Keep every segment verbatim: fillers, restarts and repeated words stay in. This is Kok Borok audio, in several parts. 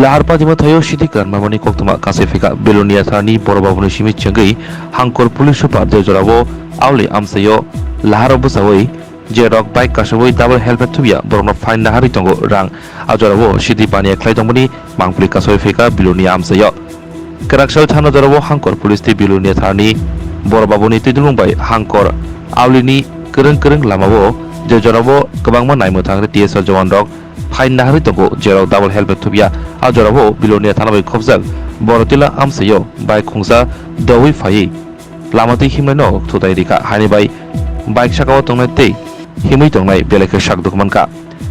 Lahar Patima thaio sidi kwran mamani koktwma kasai phaikha. Belonia tharni Boro Babuni simi chengwi Hangkor Police Super je jorao auli amchaio laharo bwchaui je rok bike kasaui double helmet thubya borokno fine naharwi tongo rang. A jorao sidi baniya khlai tongmani mangpili kasai phaikha Belonia amchaio. Kwraksal thana jorao Hangkor Police tei Belonia tharni Boro Babuni twidulung bai Hangkor aulini kwrwng kwrwng lamao je jorao kwbangma naimwthang T S R jawan rok fine naharwi tongo, jerok double helmet thubya. A jorao Belonia thana bai khobjak Borotila amchaio bike khungsa doui phaiwi lama twi himnaino thutai rikha, haini bai bike sakao tongnai tei himwi tongnai belai khe sak dukhu mankha.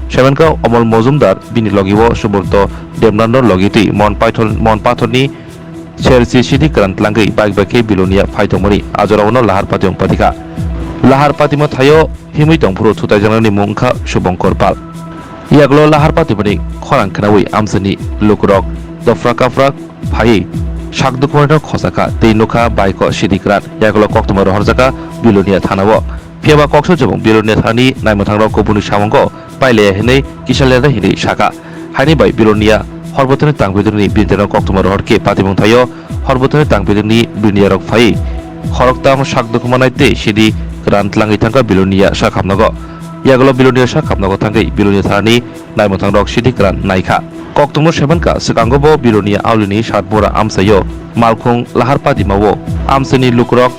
Semenkha Omol Mojumdar bini logibo Subrto Debnando logi twi Mon Paithor, Mon Pathorni sersi sidi kwran tlangwi bike bai khe Belonia phai tongmani a jorao no Lahar Patima patikha. Lahar Patima thaio himwi tongphuru thutaijaknani mung wngkha Subongkor Pal. Yagulo Lahar Patimani khorang khnaui amchaini lukurok dophra kaphra phaiwi sak dukhumanino khosakha tei nukha bike o sidi kwran. Yagulo koktwma rohorjakha Belonia thanao. Phiyaba kok sojabung Belonia thani naimwthangrok kubuni samungo pailaya hinwi kisa lerna hinwi sakha. Haini bai Belonia horbothani tangpidungni binitirno koktwma rohor khe patimung thaio horbothani tangpidungni biniyarok phaiwi khoroktham sak dukhumanai tei sidi kwran tlangwi thangkha Belonia sak hamnago. Yagulo Belonia sak hamnago thangwi Belonia tharni naimwthangrok sidi kwran naikha. Koktwmano saimankha, swkango bo Belonia aulini Satbura amchaio malkhung Lahar Patimao amchaini lukurok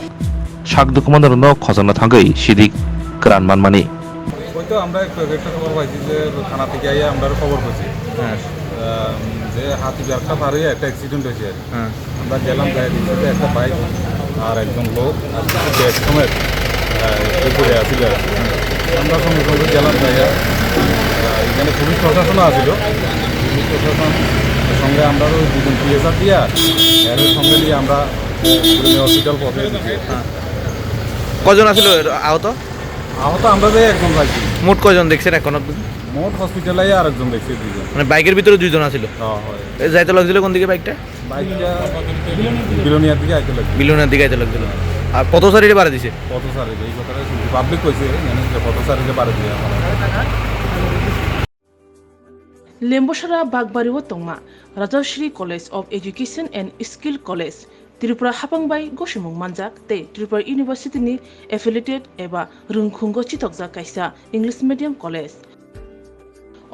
sak dukhumanarokno khojangna thangwi sidi kwran manmani. ওই তো আমরা একটু, একটা খবর পাইছি যে থানা থেকে আইয়া আমরা খবর করছি। হ্যাঁ। আহ, যে হাতি ব্যবসা পার হয়ে একটা অ্যাক্সিডেন্ট হয়েছে। হ্যাঁ। আমরা গেলাম, যাই দেখছি যে একটা বাইক আর একজন লোক আর কিছু ব্যাগ সমেত, আহ, একটু পড়ে আছিল আর কি। আমরা সঙ্গে সঙ্গে গেলাম, যাইয়া, আহ, এখানে পুলিশ প্রশাসনও আছিল। পুলিশ প্রশাসন সঙ্গে আমরারও দুজন পিএসআর দিয়া, এর সঙ্গে দিয়ে আমরা, আহ, হসপিটাল পৌঁছে দিচ্ছি। হ্যাঁ। কজন আছিল এর আহত? আহত আমরা যে একজন পাইছি। মোট কয়জন দেখছেন এখন অবধি? মোট হসপিটালে আরেকজন দেখছি, দুইজন। মানে বাইকের ভিতরে দুইজন আছিল? হ্যাঁ, হয়। এ, যাইতে লাগছিল কোন দিকে বাইকটা? বাইকটা বিলোনিয়ার দিকে আইতে লাগছিল। বিলোনিয়ার দিকে আইতে লাগছিল। আর পথচারীরে বাড়ি দিছে? পথচারীরে, এই কথাটা শুনছি। পাবলিক কইছে, মানে, যে পথচারীরে বাড়ি দিয়ে এখন। Lembosara Bagbari o tongma Rajashri College of Education and Skill College, Tripura hapang bai gosimung manjak tei Tripura University ni affiliated eba rwngkhungo chitokjak kaisa English medium college.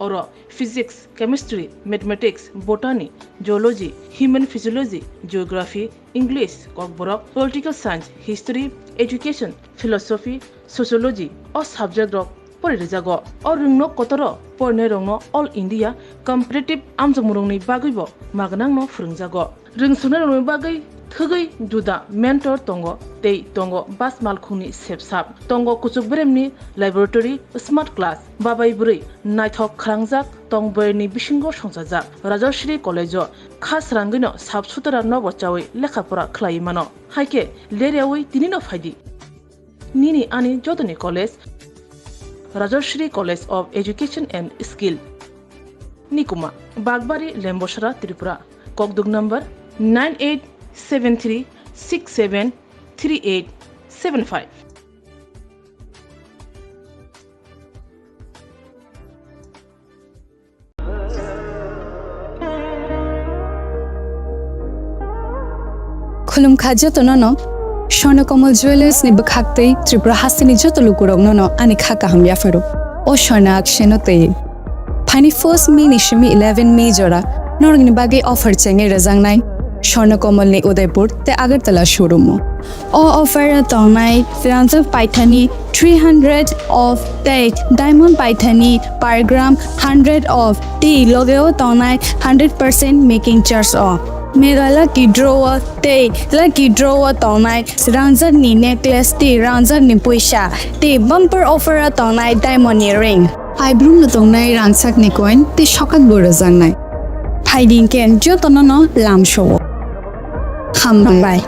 Oro physics, chemistry, mathematics, botany, zoology, human physiology, geography, English, kokborok, political science, history, education, philosophy, sociology o subject rok pori rijago. O rwngno kotoro porinairokno All India competitive amjokmungrokni bagwibo magnangno phwrwngjago. Rwngsoknairokni bagwi thwgwi juda mentor tongo tei tongo bas malkhungni sepsap, tongo kuchuk beremni laboratory, smart class, babai bwrwi naithok khwrangjak tong boyarni bisingo songchajak. Rajashri College-o kha srangwino sap sutara nogo chaui lekha pora khlaiwi mano. Haikhe ler yaui tinino phaidi. Nini ani jotoni college, Rajashri College of Education and Skill. Nikuma, Bagbari, Lembosara, Tripura. Kokduk number nine eight seven three six seven three eight seven five. Khulumkha jotono no Swarna Kamal Jewellers ni bwkhak tei Tripura hasteni joto lukurokno no ani kha kaham yapharo. O Swarna Akshen no tei. Phaini first May ni simi eleven May jora norokni bagwi offer chengwi rwjaknai Swarna Kamal ni Udaipur tei Agartala showroom o. O offer o tongnai rangjak paithani three hundred of tei diamond paithani per gram hundred of tei loge o tongnai hundred percent making charge o. Mega lucky draw o tei lucky draw o tongnai rangjak ni necklace tei rangjak ni puisa tei bumper offer o tongnai diamond ni ring. Aibrum no tongnai rangchak ni coin tei sokak bo rwjaknai. Phaidi hwnkhe jotono no lamsao. Hambai.